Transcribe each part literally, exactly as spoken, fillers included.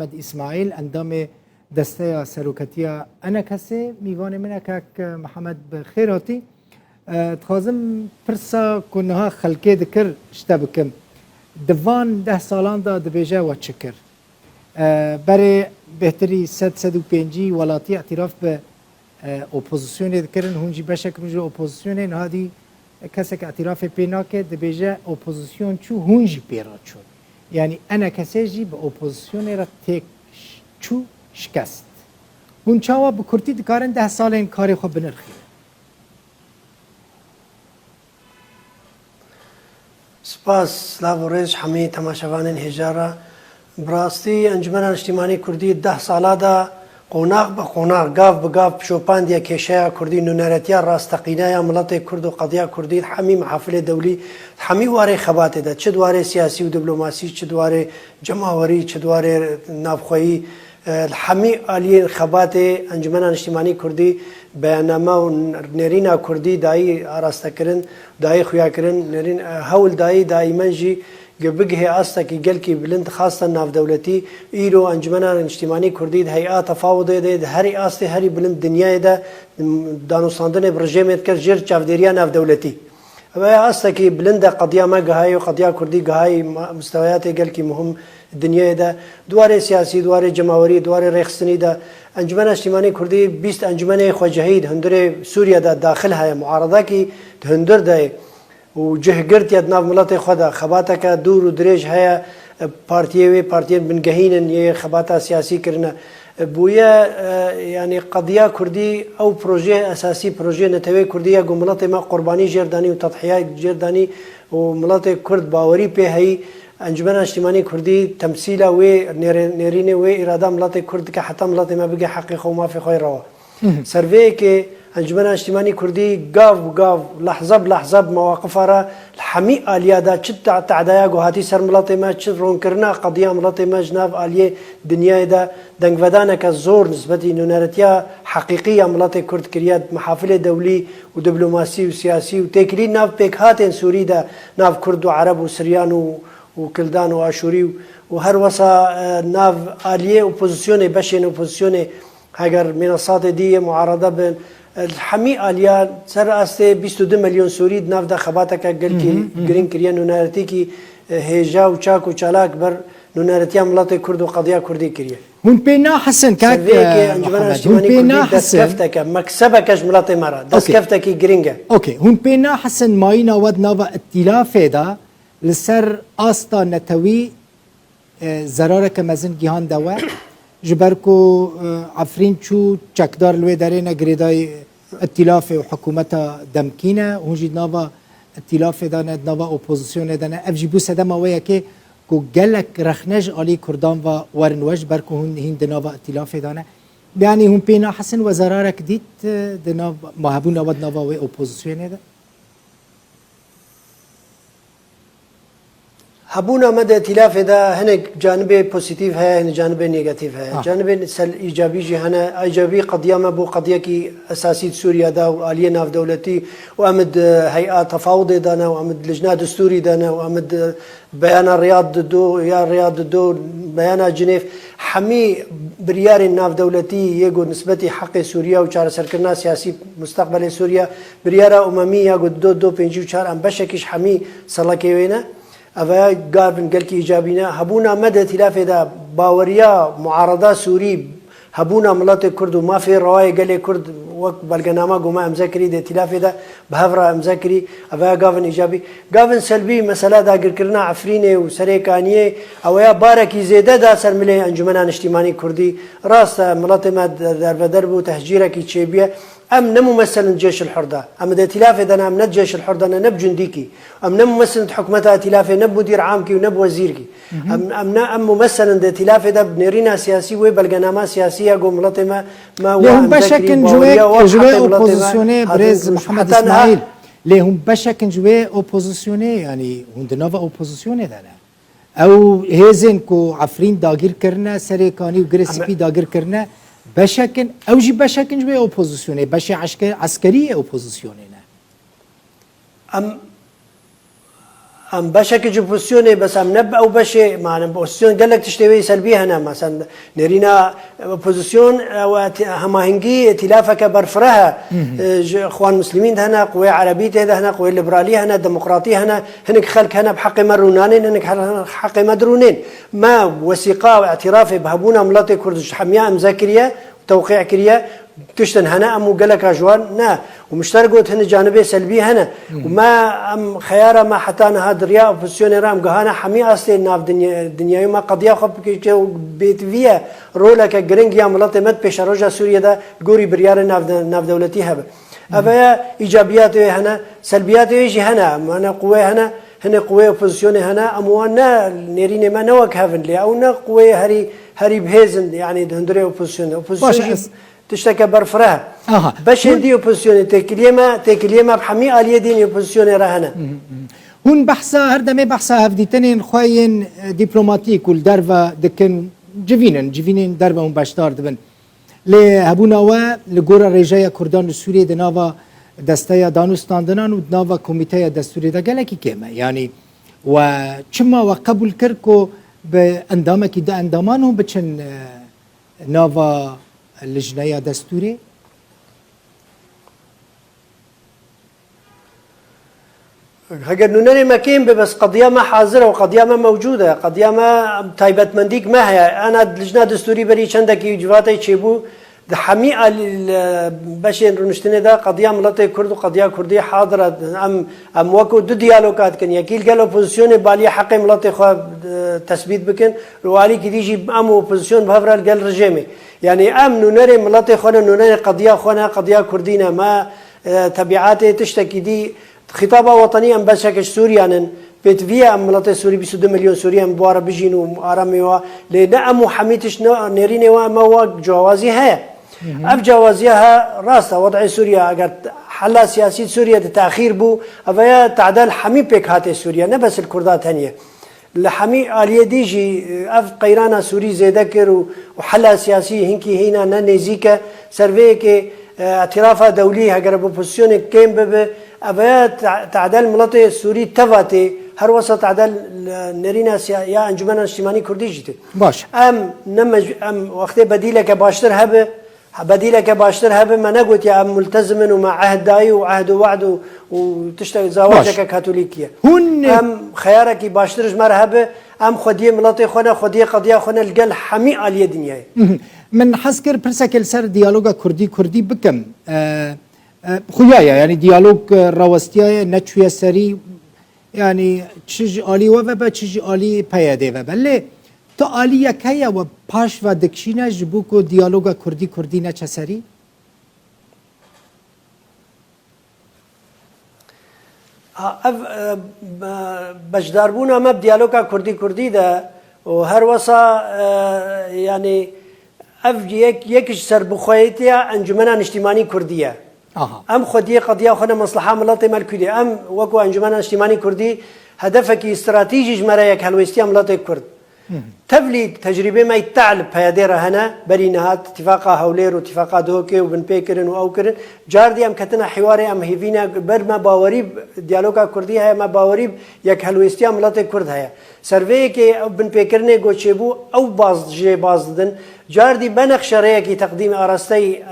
Mihemed Îsmaîl, endamê Desteya Seroketiya ENKSê, mîvanê min e. Kak Mihemed, bi xêr hatî. E, dixwazim pirsa ku niha xelkê dikir ji te bikim. Di van deh salan de dibêje we çi kir? E, berê bêhtirî sed, sed û pêncî welatî îtiraf bi, e, opozisyonê dikirin, hûn jî beşek bûn ji opozisyonê, niha dî kesek îtirafê pê nake, dibêje opozisyon çû, hûn jî pê re çûn. Yanî ENKSê jî bi opozisyonê re têk ş-, çû, şikest. Hûn çawa bi kurtî dikarin deh salên karê xwe binirxînin? Spas, silav û rêz ji hemî temaşevanên hêja re. Bi rastî Encûmena Niştîmanî Kurdî deh sala de qonax bi qonax, gav bi gav pişopandiye kêşeya Kurdî, nûneretiya rasteqîne ya miletê Kurd û qediya Kurdî di hemî mehafilê dewlî, di hemî warê xebatê de, çi di warê siyasî û diplomasî, çi di warê cemawerî, çi di warê navxweyî, e, li hemî aliyên xebatê Encûmena Niştîmanî Kurdî beyanname û nêrîna Kurdî dayî arastekirin, dayî xuyakirin, nêrîn, e, hewl dayî daîmen jî ge bigihê astekî gelkî bilind, xastan navdewletî. Îro Encûmena Niştîmanî Kurdî di hey'a tefawudê de, di herî astê herî bilind dinyayê de, m-, danûstandinê bi rejêmê dikir jêr çavdêriya navdewletî. Ev ya astekî bilind e, qediya me gihayê û qediya Kurdî gihayî ma-, mistewayatê gelkî muhim dinyayê de. Di warê siyasî, di warê cemawerî, di warê rêxistinî de Encûmena Niştîmanî Kurdî bîst encûmenê xwecihî di hundirê Sûriye de daxil heye, muaredakî di hundir de ye. û cih girtiye di nav miletê xwe de. Xebateke dûr û dirêj heye, e, partiyê wê partiyên bingehîn in yê xebata siyasî kirine. E, bûye, e, yanî qediya Kurdî ew projeyê esasî, projeyê neteweyê Kurdî ye ku miletê me qurbanî jêr danî û tedhiya jêr danî û miletê Kurd bawerî pê heyî. Encûmena Niştîmanî Kurdî temsîla wê nêrê-, nêrînê wê îrada miletê Kurd dike heta miletê me bige heqê xwe û mafê xwe yê rewa. Ser vê yekê Encûmena Niştîmanî Kurdî gav bi gav, lehze bi lehze bi mewaqifa re li hemî aliya de çi te-, tehdaya ku hatî ser miletê me, çi ronkirina qediya miletê me ji nav aliyê dinyayê de dengvedaneke zor nisbetî nûneretiya heqîqî ya miletê Kurd kiriye, mehafilê dewlî û diplomasî û siyasî û têkilî nav pêkhatên Sûrî de, nav Kurd û Ereb û Siryan û, û Kildan û Aşûrî û, û her wesa, e, nav aliyê opozisyonê, beşên opozisyonê Heger mînasatê dî yê muarede bin, li hemî aliyan ser astê bîst û du milyon Sûrî di nav de xebateke gelkî girîng kiriye, nûneretîkî, e, hêja û çak û çalak ber nûneretiya miletê Kurd û qediya Kurdî kiriye. Hûn pê nahisin, kak, Ser vê yekê e, Encûmena Mihemed, hûn Niştîmanî pê Kurdî nahisin. Destkefteke, meksebeke ji miletê me re, Okey. Destkeftekî girîng e. Okey, hûn pê nahisin mayîna we di nava îtîlafê de li ser asta netewî e, zerareke mezin gihande we. Ji ber ku, e, Efrîn çû, çekdar li wê derê ne, girêdayî îtîlafê û hikûmeta demkî ne, hûn jî di nava îtîlafê de ne, di nava opozisyonê de ne. Ev jî bû sedema wê yekê ku gelek rexne ji alî Kurdan ve werin we, ji ber ku hûn hîn di nava îtîlafê de ne. Yanî hûn pê nahisin we zerarek dît, e, di nav, ma hebûna we di nava wê opozisyonê de? Hebûna me di îtîlafê de hinek canibê pozîtîf heye, hinek canibê negatîf heye. Ha. Canibê sel îcabî jî hene. Îcabî qediya me bû qediyekî esasî di Sûriye de û aliyê navdewletî û em di hey'a tefawudê de ne û em di lijna distûrî de ne û em di beyana Riyad di do ya Riyad di do, beyana Cinêv, hemî biryarên navdewletî yê ku nisbetî heqê Sûriye û çareserkirina siyasî mustaqbelê Sûriye, biryara umemî ya ku di do, do pêncî û çar em beşekî ji hemî selekê wê ne. Ev ya gavin gelkî îcabî ne. Hebûna me di îtîlafê de baweriya muarada Sûrî, hebûna miletê Kurd û mafê rewayê gelê Kurd wek belgenama ku me emze kirî di îtîlafê de bi hev re emze kirî. Ev ya gavin îcabî. Gavin selbî, mesela dagirkirina Efrînê û Serê Kaniyê, ew ya barekî zêde da ser milê Encûmena Niştîmanî Kurdî. Rast e, miletê me de-, derveder bû, tehcîrekî çêbûye. Em ne mumesselin Cêşil Hur de. Em di îtîlafê de ne, em ne Cêşil Hur de ne, ne bi cundîkî. Em ne mumesselin di hikûmeta îtîlafê, ne bi mudîr amkî û ne bi wezîrkî. Em, em ne, em mumesselin di îtîlafê de bi nêrîna siyasî wê belgenama siyasî ya ku miletê me, me Lê wa hûn emze kirî, beşekin ji wê, baweriya wa ji wê heqê miletê me opozisyonê, hatin birêz kirin. Mihemed Heta niha Îsmaîl, lê hûn beşekin ji wê opozisyonê, yanî hûn di nava opozisyonê de ne. Ew hêzên ku Efrîn dagîr kirine, Serê Kanî û Girê Em Spî dagîr kirine, beşekin, ew jî beşekin ji wê opozisyonê, beşê eşke-, eskerî yê opozisyonê ne. Em, Em beşek ji opozisyonê, bes em ne ew beşê, ma em opozisyon gelek tiştê wê selbî hene. Mesela nêrîna opozisyon, ew eti-, hemahengî, îtîlafeke berfireh e. E, ji Xwan Muslimîn de hene, qwê Erebî tê de hene, qwê liberalî hene, demokratî hene, hinek xelk hene bi heqê me rûnanên, hinek he-, heqê me dirûnên. Me wesîqa û îtirafê bi hebûna miletê Kurd ji hemiya imze kiriye, tewqî kiriye, tiştin hene, em û geleka ji wan ne. Û min ji te re got, hinek canibê selbî hene. Û me, em xeyara me heta niha di riya opozîsyonê re em gihane hemî astê nav dinya-, dinyayê me qediya xwe bike û bêtivî ye roleke giring ya miletê me di pêşeroja Sûriyê de gorî biryarê nav-, navdewletî hebe. Ev ya îcabiyatê wê hene, selbiyatê wê jî hene. Em hene quwê hene, hinek quwê opozîsyonê hene, em wan ne nêrînê me ne wek hev in lê ew ne quwê herî, herî bihêz in, yanî di hundirê opozîsyonê. Opozîsyon Baş, jî ez Tişteke berfireh e. Aha. Beşên Hûn dî opozîsyonê têkiliyê me, têkiliyê me bi hemî aliyê dîn ê opozîsyonê re hene. Hûn behsa, her demê behsa hevdîtinên xwe yên, e, dîplomatîk û li derve dikin, civîn in, civînên derve hûn beşdar dibin. Lê hebûna we li gora rêjeya Kurdan li Sûriyê di nava desteya danûstandinan û di nava komîteya destûrê de gelekî kêm e. Yanî we çima we qebûl kir ku bi endamekî du endaman hûn biçin, e, nava lijneya destûrê? Heger nûnerê me kêm be, bes qediya me hazir e û qediya me mewcûd e. Qediya me taybetmendîk me heye. Ana lijna destûrî berî çendekî civatê çêbû. Di hemî al-, beşên rûniştinê de qediya miletê Kurd û qediya Kurdî hadir e. Em, em wekû du diyaloga dikin. Yekî li gel opozîsyonê baliyê heqê miletê xwe, e, tesbît bikin. Li alîkî dî jî em û opozîsyon bi hev re li gel rejêmê. Yanî em nûnerê miletê xwe ne, nûnerê qediya xwe ne, qediya Kurdî ne. Me, e, tebîatê tiştekî dî, xîtaba wetenî em beşek ji Sûriyan in. Pêtivî ye em miletê Sûrî, bîst û du milyon Sûrî em bi wa re bijîn û aramê wa. Lê ne em û hemî tişt ne nêrînê wa me wa cawazî heye. Ev cawaziya he rast e, wed'ê Sûriya eger hela siyasî Sûriye di texîr bû, ev ya tade li hemî pêkhatê Sûriye, ne bes li Kurda tenê. Li hemî aliyê dî jî, e, ev qeyrana Sûrî zêde kir û, û hela siyasî hinkî hîna ne nêzîk e. Ser vê yekê, e, îtîrafa dewlî heger bi opozîsyonê kêm bibe, ev ya te-, tadel miletê Sûrî teva tê, her wesa tadel, e, nêrîna siya-, ya Encûmena Niştîmanî Kurdî jî tê. Baş. Em ne mec-, em wextê bedîleke baştir hebe, Ha, bedîleke baştir hebe me negotiye, em multezim in û me ehd dayî û ehd û wehd û, û tiştek Baş. zawaceke katolîkî ye. Hûn Em xeyarekî baştir ji me re hebe, em xwediyê miletê xwe ne, xwediyê qediya xwe ne li gel hemî aliyê dinyayê. Mhm. Min hez kir pirseke li ser diyaloga Kurdî Kurdî bikim. E, e, xuya ye, yanî diyalog, e, rawestiyaye, neçûye serî, Yanî çi ji alî we vebe, çi ji alî P Y D vebe. Lê tu aliyek heye we paş ve dikişîne ji bo ku diyaloga Kurdî Kurdî neçe serî? Ha, ev, e, be-, beşdarbûna me bi diyaloga Kurdî Kurdî de û her wesa, e, yanî ev yek, yek ji serbixweyetiya Encûmena Niştîmanî Kurdî ye. Aha. Em xwediyê qediya xwe ne, mesleha miletê me li ku de. Em wekû Encûmena Niştîmanî Kurdî hedefekî stratejî ji me re yek helwêstiya miletê Kurd. Hı hı. Tevlî tecrîbê me yî tehl P Y D re hene, berî niha tifaqa Hewlêr û tifaqa Duhokê û binpê kirin û ew kirin. Cardî em ketine hîwarê, em hêvî ne, ber me bawerî bi diyaloga Kurdî heye, me bawerî bi yek helwêstiya miletê Kurd heye. Ser vê yekê ew binpêkirinê ku çêbû, ew baz, jê baz didin. Cardî me nexşe rêyekî teqdîmê arasteyî, e,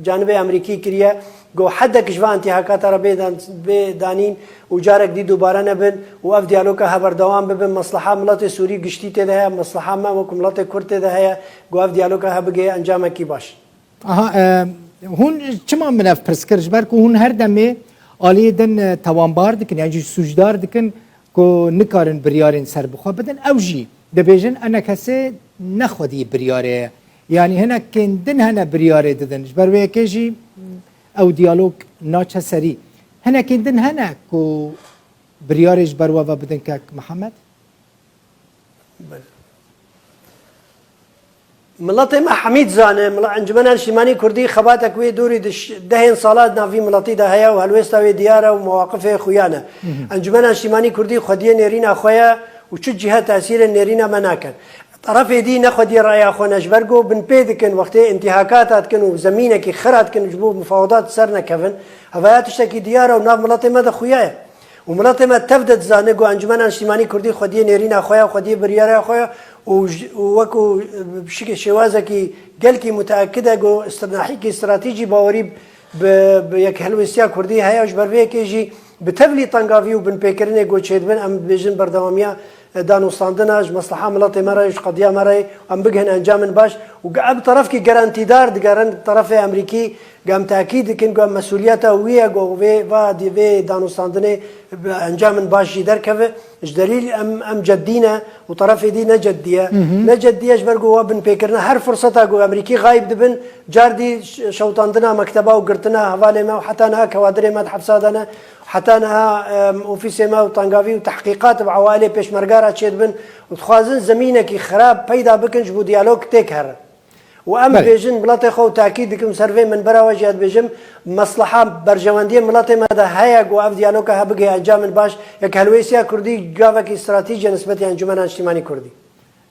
canibê Amerîkî kiriye, ku hedek ji van întîhakata re bê dan-, bê danîn û carek dî dubare nebin û ev diyaloga he berdewam bibin. Mesleha miletê Sûrî giştî tê de heye, mesleha me wekû miletê Kurd tê de heye, ku ev diyaloga he bigihê encamekî baş. Aha, e, hûn çima min ev pirs kir? Ji ber ku hûn her demê aliyê din, e, tawanbar dikin, yan jî sûcdar dikin ku nikarin biryarên serbixwe bidin. Ew jî dibêjin, enekesê ne xwedî biryarê ye. Yanî hinekên din hene biryarê didin. Ji ber wê yekê jî ew diyalog naçe serî. Hinekên din hene ku biryarê ji ber we ve bidin kek Mihemed? Belê. Miletê me hemî dizane, mila-, Encûmena Niştîmanî Kurdî xebatek wê dorî di ş-, dehên sala di nav vî miletî de heye û helwêsta wê diyar e û mewaqifê xuya ne. Hı hı. Encûmena Niştîmanî Kurdî xwediyê nêrîna xwe ye û çi cihe tesîrê nêrîna me nakin. Terefê dî ne xwediyê raya xwe ne, ji ber ku binpê dikin, wextê întîhakata dikin û zemînekî xira dikin ji bo mifawedat ser nekevin, hevaya tiştekî diyar e û nav miletê me de xuya ye. Û miletê me tev de dizane ku Encûmena Niştîmanî Kurdî xwediyê nêrîna xwe ya, xwediyê biryara xwe ya û ji, û wekû, e, şike-, şêwazekî gelkî muteekid e ku istirnahîkî stratejî bawerî bi, bi yekhelwêstiya Kurdî heye. Ji ber vê yekê jî bi tevlî tengavî û binpêkirinê ku çêdibin, em dibêjin berdewamiya, e, danûstandina ji mesleha miletê me re, ji qediya me re em bigihin encamin baş û ge-, em terefkî garantîdar digerin terefê Amerîkî. Em tekîd dikin ku em mesûliyeta wî ye ku vê, va di vê danûstandinê bi encamin baş jî derkeve. Ji delîl em, em ceddî ne û terefê dî ne ceddî ye. Ne ceddî ye ji ber ku we binpêkirine her firseta ku Amerîkî xayib dibin, car dî ş-, şewtandina mekteba û girtina hevalê me û heta niha kewadirê me di hepsa de ne. Heta niha, em, ofîsê me û tengavî û tehqîqat bi ewalê pêşmerga re çêdibin û dixwazin zemînekî xirab peyda bikin ji bo diyalog têk here. Û em Belê. dibêjin, miletê xwe û takîd dikim, ser vê minbera we jî dibêjim, mesleha berjewendiyê miletê me de heye ku ev diyaloga hebigê encamin baş, yek helwêsiya Kurdî gavekî stratejî ye nisbetî Encûmena Niştîmanî Kurdî.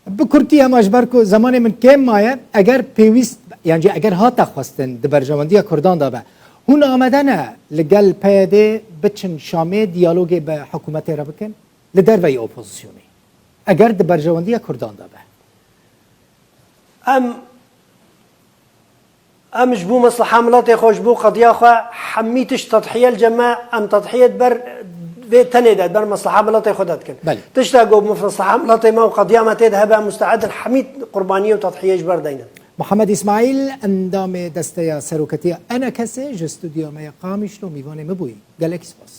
Bi kurtî hema ji ber ku zemanê min kêm maye, eger pêwîst, yan jî eger hate xwestin di berjewendiya Kurdan de be, hûn amade ne li gel P Y D biçin Şamê diyalogê bi hikûmetê re bikin? Li derveyî opozisyonê. Eger di berjewendiya Kurdan de be. Em, em ji bo mesleha miletê xwe, ji bo qediya xwe hemî tişt tedhiye li cem me, em tedhiyê di ber vê tenê de, di ber mesleha miletê xwe de dikin. Belê. Tişta ku mesleha miletê me û qediya me tê de hebe, em musteed in hemî qurbaniyê û tedhiyê ji ber deynin. Muhammed Îsmaîl, endamê Desteya Seroketiya E N K S'ê ji stûdyoya me ya Qamişlo mîvanê min bûyî. Gelekî spas.